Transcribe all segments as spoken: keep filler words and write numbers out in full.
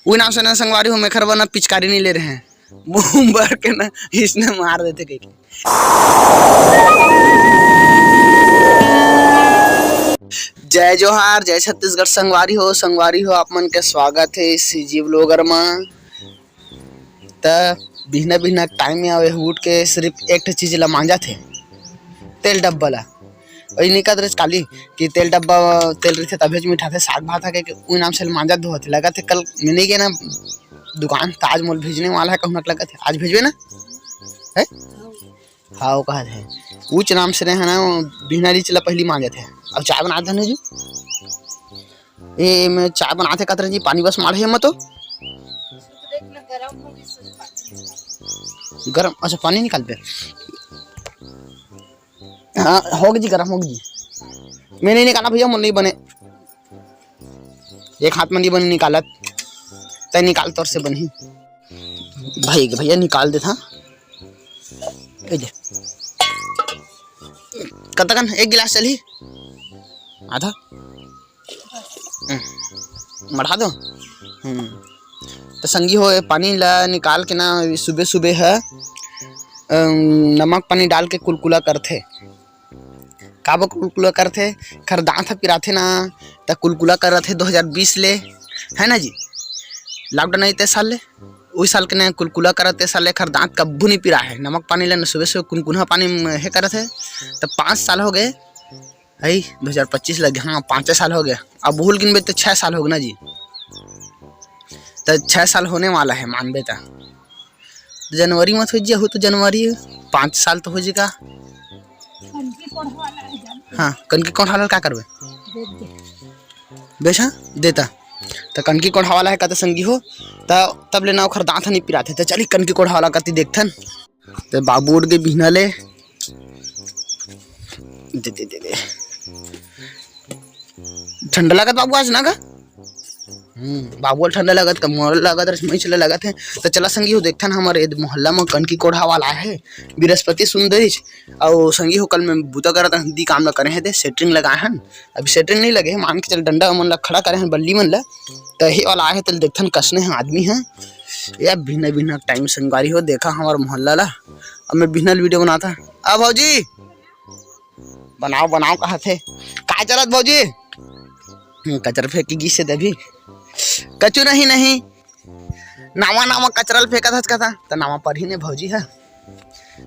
वो नाम से ना संगवारी हो, मैं खरबा ना पिचकारी नहीं ले रहे हैं, मुंह भर के ना इसने मार देते कहीं। जय जोहार, जय छत्तीसगढ़ संगवारी हो। संगवारी हो, आप मन के स्वागत है इस CG vlogger मा। त बिहना बिहना टाइम में आवे, उठ के सिर्फ एक ठे चीज ला मांजत हे, तेल डब्बा ला। वही निकत रहे काली कि तेल डब्बा, तेल रहिथे तभे च मिठाथे, साग भात हके कि उही नाम से मांजत धोवत हे। लगत हे कल मिनी के ना दुकान, त आज मोल भेजने वाला है, कहूँ लगत हे आज भेजबे ना है। हाँ, वो कहत हे, उच नाम से रहे ना, बिहना रिच ला पहली मांजत हे, अब चाय बनात हे ना जी। ए, मैं चाय बनात हे कतरा जी, पानी बस माढ़े हे मैं तो। गरम, अच्छा, पानी निकाल दे। हाँ, होगे जी, गरम होगे जी। मैं नहीं निकाला भैया, मोर नहीं बने। एक हाथ में नहीं बने निकालत, तय निकाल तोर से बनही। भाई के भैया निकाल देथा। ए दे। कतकन एक गिलास चलही? आधा? हम्म। मढ़ा दो। हम्म। त संगी हो, ए पानी ला निकाल के ना सुबह सुबह ह, अम, नमक पानी डाल के कुलकुला करथे। काबर कुलकुला करथे? खरदांत ह पिराथे ना, त कुलकुला करत हे दो हज़ार बीस ले, है ना जी? Lockdown आई ते साल ले, उही साल के ना कुलकुला करत हे, साल ले खरदांत कब्बू नहीं पिरा है। नमक पानी ले ना सुबह सुबह कुनकुना पानी म हे करत हे, त पाँच साल हो गए, है दो हज़ार पच्चीस लगे, हाँ, पाँचे साल हो गए। अब भूल गिनबे त छः साल हो गए ना जी, त छः साल होने वाला है, मानबे त जनवरी मत हो जी, हो तो जनवरी, पाँच साल तो हो जी का। हाँ, कनकी कोढ़ा वाला का करबे? बेच, हाँ, देता। त कनकी कोढ़ा वाला है कते संगी हो, त तब ले ना ओखर दांत ह नहीं पिराथे। त चली कनकी कोढ़ा वाला कति देखथन। त बाबू उठ के बिहना ले। दे, दे, दे, दे। ठंडा लागत बाबू आज ना का? हम्म, बाबू ल ठंडा लागत का, मोर लागत रहे, मैं चला लागत है। त चला संगी हो, देखथन हमर ए मोहल्ला म कनकी कोढ़ा वाला आहे, बृहस्पति सुंदरीच। अउ संगी हो, कल मैं बूता करत हन, दी काम ल करे हे दे, सेटरिंग लगाए हन, अभी सेटरिंग नहीं लगे हे, मान के चल डंडा मन ल खड़ा करे हन, बल्ली मन ल, त हे वाला आहे, तेल देखथन कसने हे आदमी हे। या बिहना बिहना टाइम संगवारी हो, देखा हमर मोहल्ला ला, अब मैं बिहना ल वीडियो बनाता। आ भौजी, बनाओ, बनाओ, कहत हे। काय चलत भौजी? हम्म, कचरा फेंक के गिस हे तभी। कचू नहीं, नहीं। नावा, नावा कचरा ल फेंकत हस कथा। त नावा पर ही ने भौजी ह।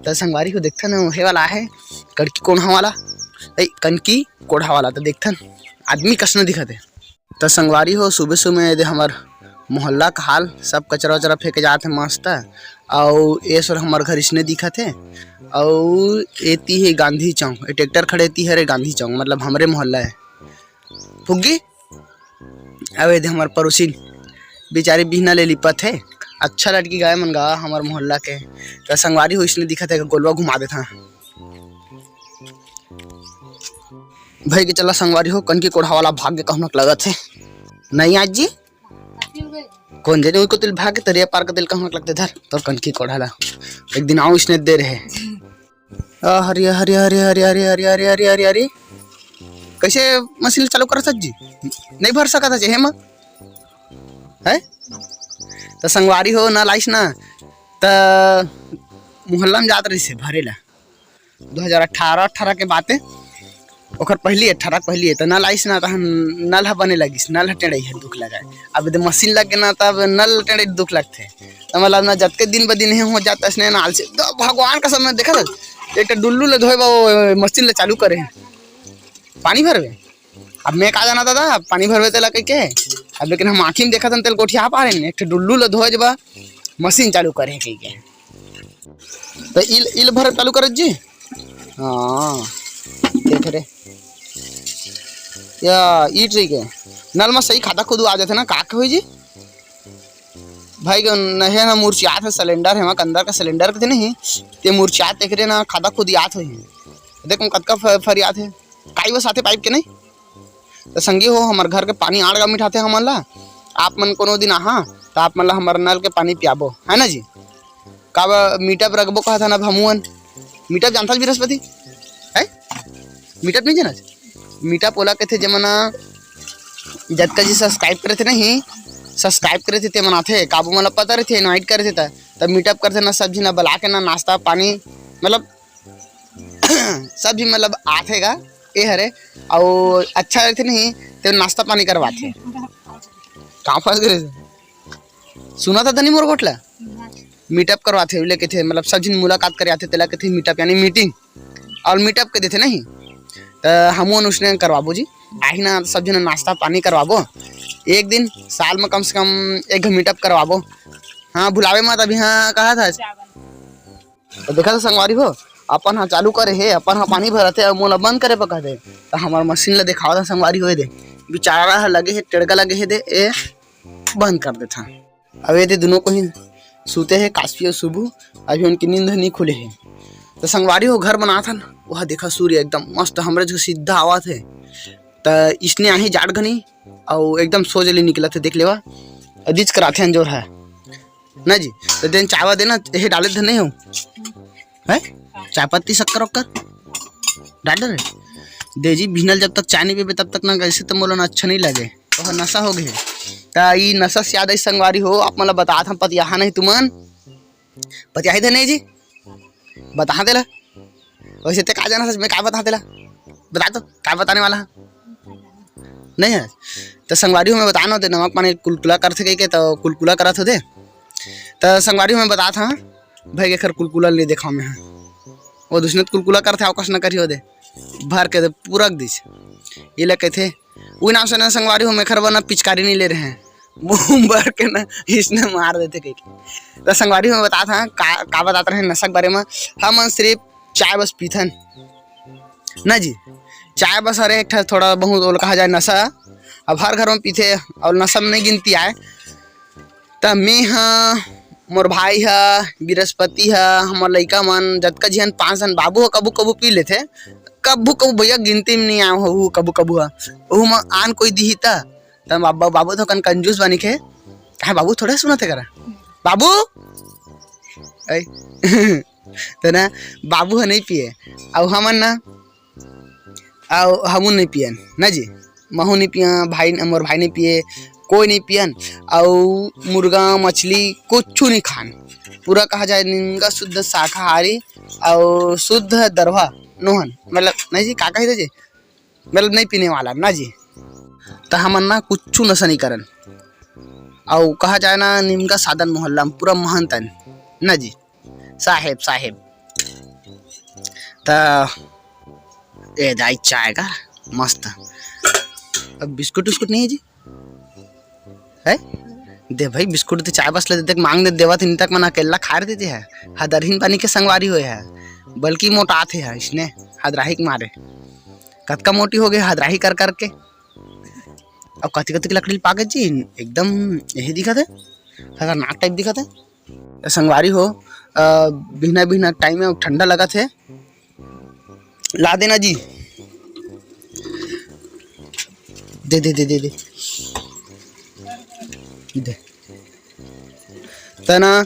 त संगवारी हो देखथन, हे वाला आहे। कड़की कोढ़ा वाला। ए, कनकी कोढ़ा वाला। त देखथन। आदमी कसन दिखत हे। त संगवारी हो, सुबह सुबह में ये दे हमर मोहल्ला का हाल, सब कचरा वचरा फेंके जात हे मस्त। अउ ये सोर हमर घर इसने दिखत हे। अउ एती हे गांधी चौक, ये ट्रैक्टर खड़े ती हरे गांधी चौक, मतलब हमरे मोहल्ला हे। फुग्गी? अब ये दे हमर पड़ोसिन, बेचारी बिहना ले लिपत हे। अच्छा लड़की गाय मन गा हमर मोहल्ला के। त संगवारी हो, इसने दिखत हे, गोलवा घुमा देथा। भाई के चला संगवारी हो, कनकी कोढ़ा वाला भाग के कहूँ लगत हे। नहीं आज जी? कौन जाने उनको तिल भाग के तरिया पार के तिल कहूँ लगते धर, तोर कनकी कोढ़ा ला। एक दिन आओ इसने दे रहे। आ, हरिया, हरिया, हरिया, हरिया, हरिया, हरिया, हरिया, हरिया, हरिया, हरिया। कैसे मशीन चालू कर सक जी? नहीं भर सकत हे, हे माँ? है? त संगवारी हो, नल आइस ना, त मोहल्ला में जात रहिस हे भरे ला। दो हज़ार अठारह, अठारह के बात हे, ओखर पहली, अठारह के पहली हे, त नल आइस ना, त हम, नल ह बने लगिस, नल ह टेढ़ई हे, दुख लगा। अब एदे मशीन लग गे ना, तब नल टेढ़ई दुख लगथे। त मतलब ना, जतके दिन ब दिन हे, हो जात असने ना आलसी। त भगवान कसम, मैं देखत हस, एक ठो डुल्लू ले धोए बर वो मशीन ले चालू करे हे। पानी भरबे? अब मैं का जाना दादा, पानी भरबे तेला कहिके। अब लेकिन हम आँखी में देखत हन, तेल गोठिया पा रहे, एक ठो डुल्लू ल धोए जबा, मशीन चालू करे कहिके। त इल, इल भर चालू करत जी। हाँ, देख रे। या, ईट रही के। नल में सही खादा खुदू आ जाथे ना, का के होई जी? भाई के नहे ना मुरचियात हे, सिलेंडर हे, वहाँ अंदर का सिलेंडर के नहीं, ते मुरचियात देख रहे ना, खादा खुद याद होई। देख, हम कतका फ-, फरियाद हे। काई वो साथे पाइप के नहीं? त संगी हो, हमर घर के पानी आड़ गा मिठाथे हमन ला। आप मन कोनो दिन आहा, त आप मन ला हमर नल के पानी पियाबो, है ना जी? काबर मीटर पे रखबो कहत हन अब हमून। मीटर जानथस बृहस्पति? है? मीटर नहीं जानस? मीटर ओला कथे जेमन जतका जी सब्सक्राइब करे थे नहीं, subscribe करे थे, ते मन आथे, काबू मतलब पता रहिथे, invite करे थे, त, त meetup करथे ना, सब झिन ला बला के ना, नाश्ता पानी, मतलब सब झिन मतलब आथे गा, ए हरे, अउ अच्छा रहिथे नहीं, ते नाश्ता पानी करवाथे। कहाँ फंस गए? सुना था धनी मोर गोठ ला? Meetup करवाथे, ले कथे, मतलब सब झिन मुलाकात करे आथे, तेला कथे meetup, यानी meeting। अउ meetup के देथे नहीं, त हमन उसने करवाबो जी। आही ना, सब झिन नाश्ता पानी करवाबो। एक दिन साल में कम से कम एक घ meetup करवाबो। हाँ, भुलावे मत अभी, हाँ, कहा था। त देखा था संगवारी हो, अपन हा चालू करे हे, अपन हा पानी भरत हे, अउ मोला बंद करे बर कहथे। त हमर मशीन ला देखावत हा संगवारी हो, ए दे, बेचारा हा लगे हे, टेड़का लगे हे दे, ए बंद कर देथा। अब ए दे दुनों कोई सुते हे, काशवी अउ सुबू, अभी उनकी नींद नहीं खुले हे। त संगवारी हो, घर बनात हन, वह देखा सूर्य एकदम मस्त हमरे जो सीधा आवत हे, त इसने आही जाड़ घनी, अउ एकदम सोज ले निकलत हे, देख लेवा, अदिच कराथे अंजोर है। ना जी, त देन चाय वा देना, एहे डाले धन नहीं हो। हैं? चाय पत्ती शक्कर वक्कर डाल दे रे। दे जी, बिहनल जब तक चाय नहीं पीबे तब तक ना, कैसे तो मोला ना अच्छा नहीं लगे। तो नशा हो गए। त ई नशा से याद आई संगवारी हो, आप मन ला बतात हँव, पतियाहा नहीं तुमन। पतियाही धन नहीं जी? बतात हँव तेला। वैसे ते का जाना सच में, का बतात हँव तेला? बता तो, का बताने वाला है? नहीं है। त संगवारी हो, मैं बताना होते, नमक पानी कुलकुला करथे कहिके, त कुलकुला करत होते। त संगवारी हो, मैं बतात हँव, भाई एखर कुलकुला ले देखावँ मैं। वो दुसने कुलकुला करथे, अउ कस न करी हो दे। भर के दे, पूरा दिस। ये ले कथे, वो नाम से ना संगवारी हो, मैं एखर बर ना पिचकारी नहीं ले रहे हैं। मुँह भर के ना, इसने मार देथे कहिके। त संगवारी हो, मैं बतात हँव, का, का बतात रहे नशा के बारे में। हमन सिर्फ चाय बस पीथन। ना जी, चाय बस हरे एक ठा थोड़ा बहुत ओला कहा जाए नशा। अब हर घर में पीथे अउ नशा में नहीं गिनती आए। त में ह, मोर भाई ह, बृहस्पति ह, हमर लइका मन जतका झिन पाँच झन, बाबू ह कभू कभू पी लेथे, कभू कभू भैया गिनती में नहीं आए हो, कभू कभू ह। ओहू म आन कोई दिही त, त बाबू, बाबू तो कन कंजूस बनी के, काहे बाबू थोड़ा सुनत हे करा? बाबू! ऐ। त ना, बाबू ह नहीं पिए, अउ हमन ना, अउ हमू नहीं पियन ना जी, महू नहीं पिया, भाई, मोर भाई नहीं पिए, कोई नहीं पियन, अउ मुर्गा मछली कुछ नहीं खान, पूरा कहा जाए निमगा शुद्ध शाकाहारी अउ शुद्ध दरवा नोहन, मतलब नहीं जी, का कही जी, मतलब नहीं पीने वाला ना जी। त हमन ना कुछ नशा नहीं करन, अउ कहा जाए ना निमगा सादन मोहल्ला में पूरा महंतन ना जी। साहेब, साहेब। त ए दाई चाय का मस्त। अब बिस्कुट उस्कुट नहीं है जी? है? दे भाई बिस्कुट, तो चाय बस ले दे, देख मांग दे, देवत नहीं तक मन अकेला खा रहे थे है। हदरहीन पानी के संगवारी होए है, बल्कि मोटात हे है इसने, हदराही के मारे। कतका मोटी हो गए हदराही कर करके। अब कति कति के लकड़ी पाके जी, एकदम यही दिखत है, खतरनाक टाइप दिखत है। त संगवारी हो, अ, बिहना बिहना टाइम में ठंडा लगत हे, ला देना जी। दे, दे, दे, दे, दे। दे। त ना,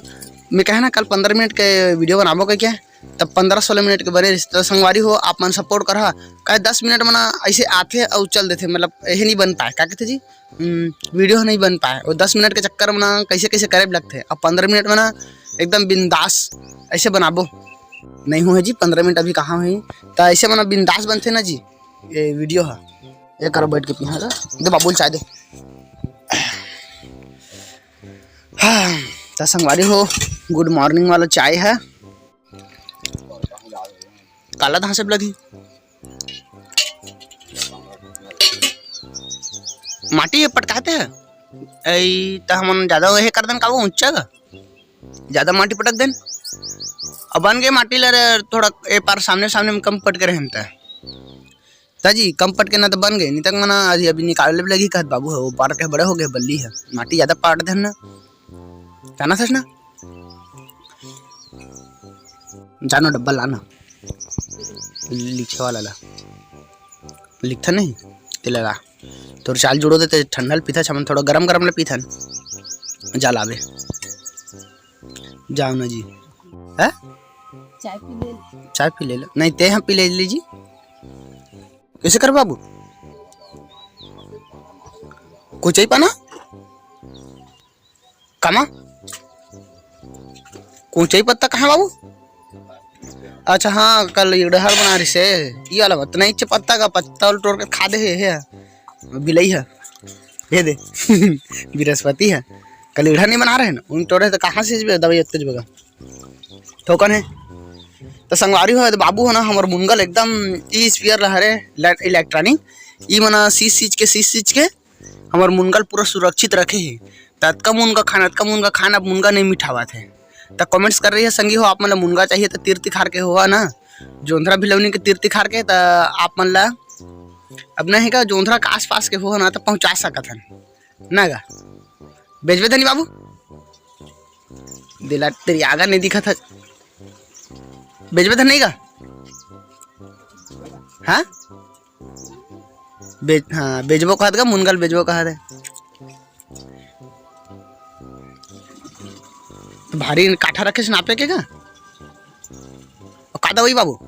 मैं कहे ना, कल पंद्रह मिनट के वीडियो बनाबो के क्या? तब पंद्रह सोलह मिनट के बने रहिस। त संगवारी हो, आप मन सपोर्ट करहा। काहे दस मिनट में ना ऐसे आथे अउ चल देथे, मतलब, यही नहीं बन पाए। का कहते जी? हम्म, वीडियो नहीं बन पाए। वो दस मिनट के चक्कर में ना कैसे कैसे करे लगथे। अब पंद्रह मिनट में ना एकदम बिंदास ऐसे बनाबो। नहीं हुए जी, पंद्रह मिनट अभी कहाँ हुई? त ऐसे मना बिंदास बनथे ना जी, ये वीडियो ह। ये करो बैठ के पीहा ला। दे बाबू ल चाय दे। हाँ, त संगवारी हो, गुड मॉर्निंग वाला चाय है। काला धांसे लगी। माटी ये पटकाते हैं। ऐ त हमन ज्यादा ये कर देन का वो ऊंचा का? ज्यादा माटी पटक देन। अब बन गए माटी ला रे, थोड़ा ए पार सामने सामने में कम पटके रहन त। ताजी, कम पटके ना त बन गए, नहीं तक मना अभी, अभी निकाले लगी कहत बाबू है, वो पार के बड़े हो गए, बल्ली है, माटी ज्यादा पाट देन ना। जाना सच ना? जानो डब्बा लाना। लिखे वाला ला। लिखता नहीं? तेला ला। तोर चाल जुड़ो देते, ठंडा ल पीथा छमन, थोड़ा गरम गरम ले पीथन। जा लाबे। जाओ ना जी। हैं? चाय पी ले। चाय पी ले ला। नहीं, ते हम पी ले ली जी। कैसे कर बाबू? कुछ ही पाना? कामा? कोचई पत्ता कहाँ बाबू? अच्छा हाँ, कल इड़हर बना रहिसे, ये वाला मत नहीं, पत्ता का पत्ता ल टोर के खा दे हे, हे बिलई हे, ये दे। बृहस्पति हे, कल इड़हर नहीं बना रहे ना, उन टोरे तो कहाँ से दवाई उत्तेज बगा ठोकन हे। तो संगवारी हो, तो बाबू हो ना, हमर मुनगल एकदम ई स्पीयर ला हरे, इलेक्ट्रॉनिक, ई मना सींच सींच के, सींच सींच के हमर मुनगल पूरा सुरक्षित रखे हे। त अतका मुनगा खाना, अतका मुनगा खाना, अब मुनगा नहीं मिठावत हे। त कमेंट्स कर रही है संगी हो, आप मन ला मुनगा चाहिए त तीर तिखार के होहा ना, जोंधरा भिलौनी के तीर तिखार के, त आप मन ला अब नहीं का जोंधरा के आसपास के होहा ना, त पहुंचा सकत हन ना गा। बेचबे धनी बाबू? दिला तेरी आगा नहीं दिखत हे। बेचबे धनी का? हाँ? बेच, हाँ, बेचबो कहत का, मुनगल बेचबो कहत हे। भारी काठा रखे से नापे के का? अउ का दवाई बाबू?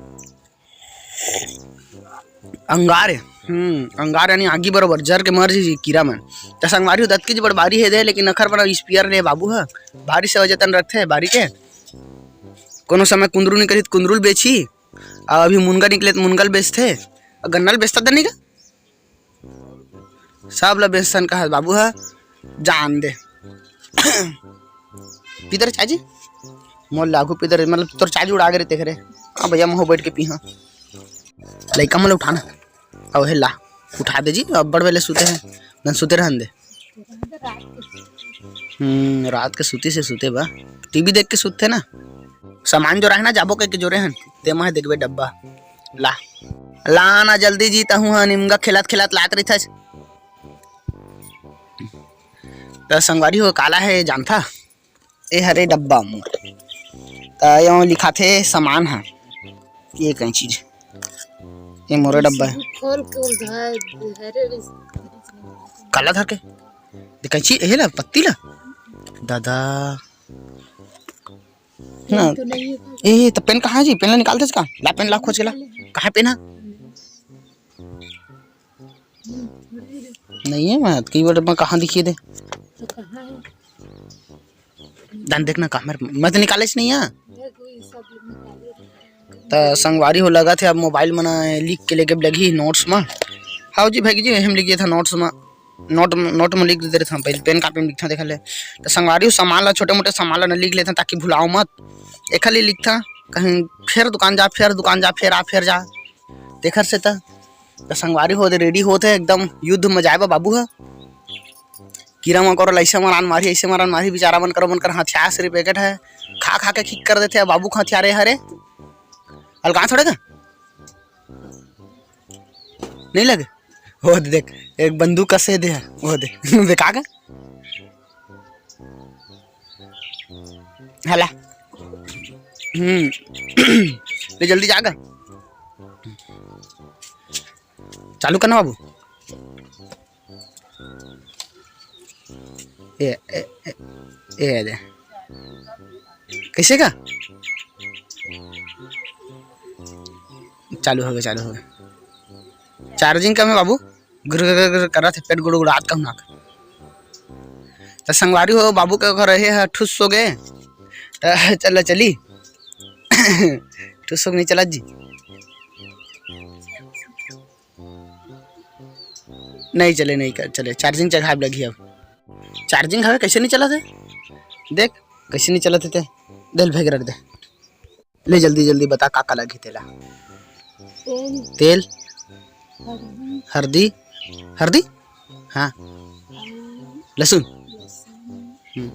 अंगार हे। हम्म, अंगार यानी आगी बरोबर, जर के मर जी कीरा मन। त संगवारी हो, दतकी जी बड़ बारी हे दे, लेकिन अखर बना स्पीयर ले बाबू ह। भारी से वजतन रखथे बारी के। कोनो समय कुंदरू निकलही त कुंदरू ल बेचही। अउ अभी मुनगा निकले त मुनगा ल बेचथे। अउ गन्ना ल बेचता त नहीं का? सब ल बेचथन कहत बाबू ह, जान दे। पीदर चाची, मोर लागू पीदर, मतलब तोर चाची उड़ा गे रे, तेख रे। हाँ भैया, महू बैठ के पीहा। लइका मन ल उठाना, अउ हे ला, उठा दे जी, अब्बड़ बेले सुते हे, नन सुते रहन दे। हम्म, रात के सुती से सुते बा, टीवी देख के सुतथे ना। सामान जो रहे ना, जाबो कह के जोरे हन, ते मह देखबे डब्बा। ला, ला ना जल्दी जी, तहूँ ह निमगा खेलत खेलत लात रहिथस। त संगवारी हो, काला हे जानथा? ए हरे डब्बा मोर। त यो लिखाथे सामान ह। ये कई चीज? ये मोरे डब्बा हे। खोल के उधार हरे रिस-, काला धर के। दे कैंची, एहे ला, पत्ती ला। दादा। ना। पेन तो नहीं है। ए, त पेन कहाँ हे जी? पेन ला निकाल दे इसका। ला पेन ला खोज के ला। कहाँ पेन हे? नहीं है, मैं कई बार मैं कहाँ दिखिए दे। तो कहाँ है? दान देखना कहाँ मेरे, मैं तो निकाले से नहीं है। देख, वही सब निकाले। त संगवारी हो, लगत हे अब मोबाइल म ना लिख के लेके लगही नोट्स म। हाँ जी भाई जी, हम लिख देथन नोट्स म, नोट, नोट म लिख देते रहथन, पहले पेन कॉपी म लिखथन, देख ले। त संगवारी हो, सामान ला, छोटे मोटे सामान ला न लिख लेथन, ताकि भुलाओ मत। एखर लिए लिखथन, कहीं फेर दुकान जा, फेर दुकान जा, फेर आ, फेर जा, तेखर से त। त संगवारी हो, दे रेडी होत हे, एकदम युद्ध म जाए बा बाबू ह। कीरा मकोरा ल अइसे मरान मारही, अइसे मरान मारही, बेचारा मन कर, मन कर हथियार सिर्फ पैकेट हे, खा खा के खिक कर देथे। बाबू के हथियार ए हरे, अलगा थोड़े का? नहीं लगे? वो दे देख, एक बंदूक कसे दे हे, वो दे। देखा का? हला। हम्म। ले जल्दी जागा। चालू करना बाबू। ए, ए, ए, ए दे। कैसे का? चालू हो गया, चालू हो गया। चार्जिंग कम है बाबू, गुर गुर गुर गुर करत हे, पेट गुड़गुड़ात कहूँ ना। त संगवारी हो, बाबू के घर हे ह, ठुस हो गए। त चल चली। ठुस हो के नहीं चलत जी। नहीं चले, नहीं कर, चले, चार्जिंग चघाए लगही अब। चार्जिंग हवे, कैसे नहीं चलत हे? देख, कैसे नहीं चलत हे ते। दे ल भेग रख दे। ले जल्दी जल्दी बता, का का लगही तेला? तेल। तेल, हल्दी। हल्दी। हल्दी? हाँ। लहसुन। लहसुन। हम्म।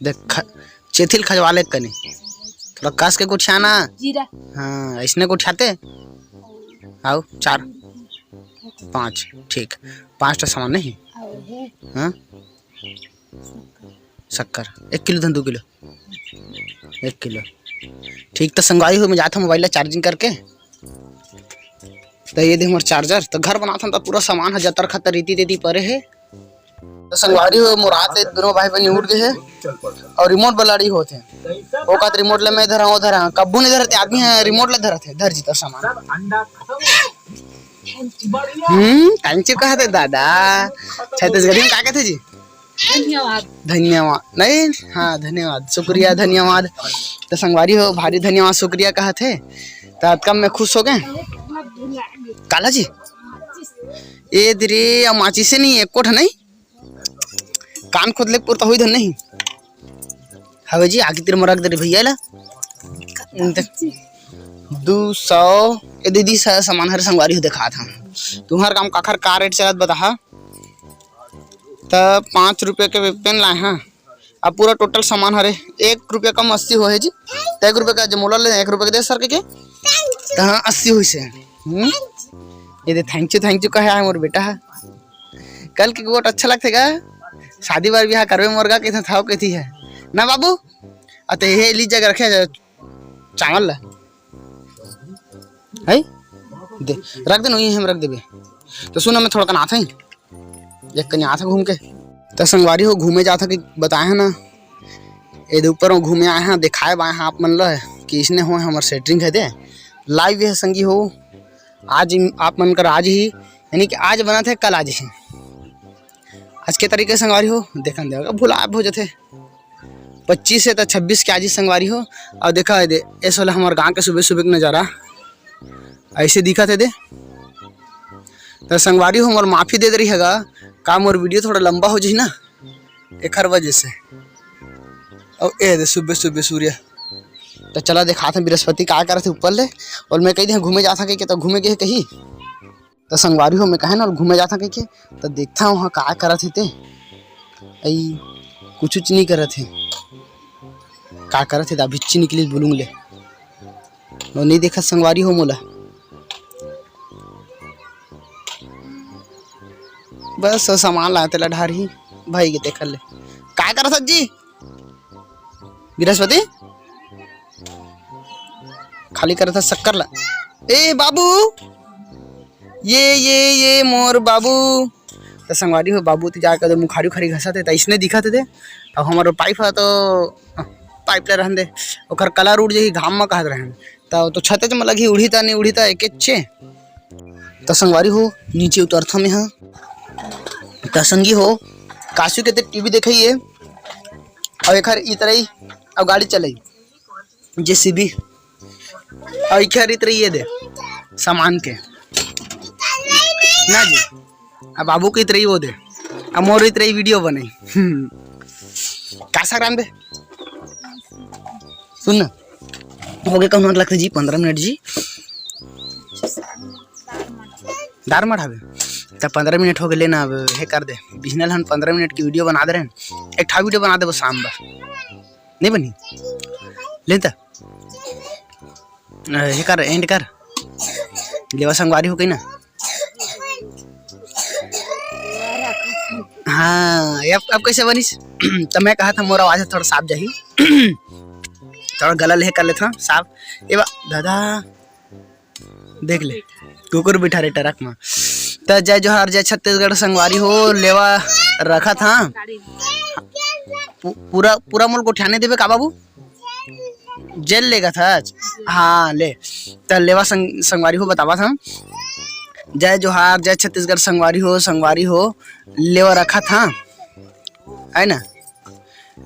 देख, ख-, चेथिल खजवाले कनी। थोड़ा कस के गोठियाना। जीरा। हाँ, ऐसने गोठियाते। आओ, चार, पाँच, ठीक। पाँच ठो सामान नहीं? और है। हाँ? शक्कर। शक्कर। एक किलो धन दो किलो? एक किलो। ठीक, त संगवारी हो, मैं जात हूँ मोबाइल ला चार्जिंग करके। त ये दे हमर चार्जर। त घर बनात हन, त पूरा सामान ह जतर खतर रीति तेती परे हे। त संगवारी हो, मोर आत ले दोनों भाई बहिनी उठ गए हे अउ रिमोट बलाड़ी होत हे। ओ कहत रिमोट ले मैं धरा, ओ धरा, कब्बू नहीं धरत हे, आदमी ह रिमोट ले धरत हे, धर जी तोर सामान। हम्म, कांची कहत हे दादा, छत्तीसगढ़ी में का कहत हे जी? धन्यवाद। धन्यवाद नहीं, हाँ, धन्यवाद, शुक्रिया, धन्यवाद। त संगवारी हो, भारी धन्यवाद, शुक्रिया कहत हे। त अतका में खुश हो गए। काला जी, ए दे रे, अब माचिसे नहीं, एको ठन नहीं। कान खोद ले पुरता होई धन नहीं। हवे जी, आगे तीर में रख दे रे भैया ला। दू सौ, ए दीदी सा-, सामान हर संगवारी हो देखात हन। तुम्हार काम काखर का रेट चलत बताहा? त पाँच रुपया के पेन लाए हाँ। अब पूरा टोटल सामान हरे एक रुपया कम अस्सी हो हे जी। त एक रुपया का जे मोला ले एक रुपया के दे सर के, के? त हाँ, अस्सी होइस हे। हम्म? ये दे thank you, thank you कहे आए मोर बेटा हा। कल के गोठ अच्छा लगथे गा? शादी बर बिहाव करबे मोर गा, कहिथे थाव कहिथे हे। ना बाबू? अते हे ली जगह रखे जा चावल ला। है? दे, रख दे, वहीं हम रख देबे। त सुन, मैं थोड़ा कन आत हई, एक कनी आत हई घूम के। त संगवारी हो, घूमे जात हई कि बताए हे ना, एदे ऊपर में घूमे आए हैं, देखाए बाए हैं आप मन ला कि इसने हो हमर setting हे दे। Live हे संगी हो, आज इन-, आप मन कर आज ही, यानी कि आज बनत हे, कल आज ही। आज के तारीख हे संगवारी हो, देखन दे, भुला हो जाथे। पच्चीस हे त छब्बीस के आज ही संगवारी हो। अउ देखा हे दे, ऐसा वाला हमर गांव के सुबह सुबह के नजारा ऐसे दिखत हे दे। त संगवारी हो, मोर माफी दे दे रही हगा, का मोर video थोड़ा लंबा हो जाही ना, एखर वजह से। अउ ए दे सुबह सुबह सूर्य। त चला देखात हन बृहस्पति का करत हे ऊपर ले, अउ मैं कहि दे घूमे जात हन कहिके, त घूमे गे हे कही। त संगवारी हो, मैं कहे ना घूमे जात हन कहिके, त देखत हन वहाँ का करत हे ते। अई कुछ उच नहीं करत हे। का करत हे, त अभिच्ची निकली बुलुंग ले। वो नहीं देखत संगवारी हो मोला। बस वो सामान लाए तेला ढारही, भाई के देखल ले। का करत हस जी? बृहस्पति? खाली करत हस शक्कर ला। ए बाबू! ये, ये, ये मोर बाबू। त संगवारी हो, बाबू त जाके दे मुखारी उखारी घसत हे, त इसने दिखत हे दे। अब हमर पाइप ह तो, पाइप ले रहन दे, ओकर कलर उड़ जाही घाम म कहत रहन। त तो छते च म लगही, उड़ही त नहीं उड़ही त एकेच छे। त संगवारी हो, नीचे उतरथन मैं ह। त संगी हो, कासू के ते टीवी देखई हे, अउ एखर इतरई, अउ गाड़ी चलई। जेसीबी। अउ इखर इतरे ये दे सामान के। ना जी। अब बाबू के इतरे वो दे। अब मोर इतरे video बने। हम्म। का साग रांधबे? सुन ना। हो गए कौन लगते जी, पंद्रह मिनट जी। दार मढ़ाबे। त पंद्रह मिनट हो गए, लेना अब हे कर दे। बिहनल हन पंद्रह मिनट की video बना दे रहे हैं। एक ठा video बना दे बस शाम बर। नहीं बनी? ले त। अ, ये कर, end कर। लेवा संगवारी हो गई ना। हाँ, ये अब, अब कैसे बनिस? त मैं कहा था मोर आवाज ह थोड़ा साफ जाही। थोड़ा गला ले कर लेथन साफ। ए बा, दादा, देख ले, कुकुर बिठा रे ट्रक में। त जय जोहार, जय छत्तीसगढ़ संगवारी हो, लेवा रखत हन। पू-, पूरा, पूरा मोल गोठियाने देबे का बाबू? जेल लेगा था आज? हाँ, ले। त लेवा संग-, संगवारी हो, बतावा था। जय जोहार, जय छत्तीसगढ़ संगवारी हो, संगवारी हो, लेवा रखत हन, है ना?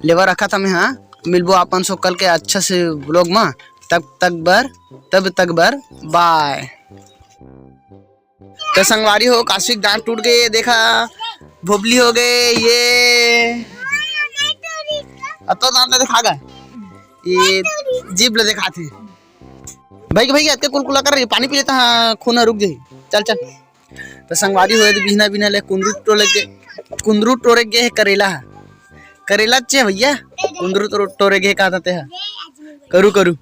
लेवा रखत हन मैं, हाँ। मिलबो अपन सो कल के अच्छा से vlog में। तब तक बर, तब तक बर, bye। त संगवारी हो, काशिक दांत टूट गए, देखा, भोपली हो गए, ये। अब तो दांत दिखा गा। ये जीभ ले दिखाथे। भाई, भाई, अतके कुलकुला कर रही, पानी पी लेता, हाँ, खून रुक जाही। चल, चल। त संगवारी हो, त बिहना, बिहना ले कुंदरू टोरे गे, कुंदरू टोरे गे हे करेला। करेला चे भैया, कुंदरू टोरे गे हे, का ते ह? करू, करू।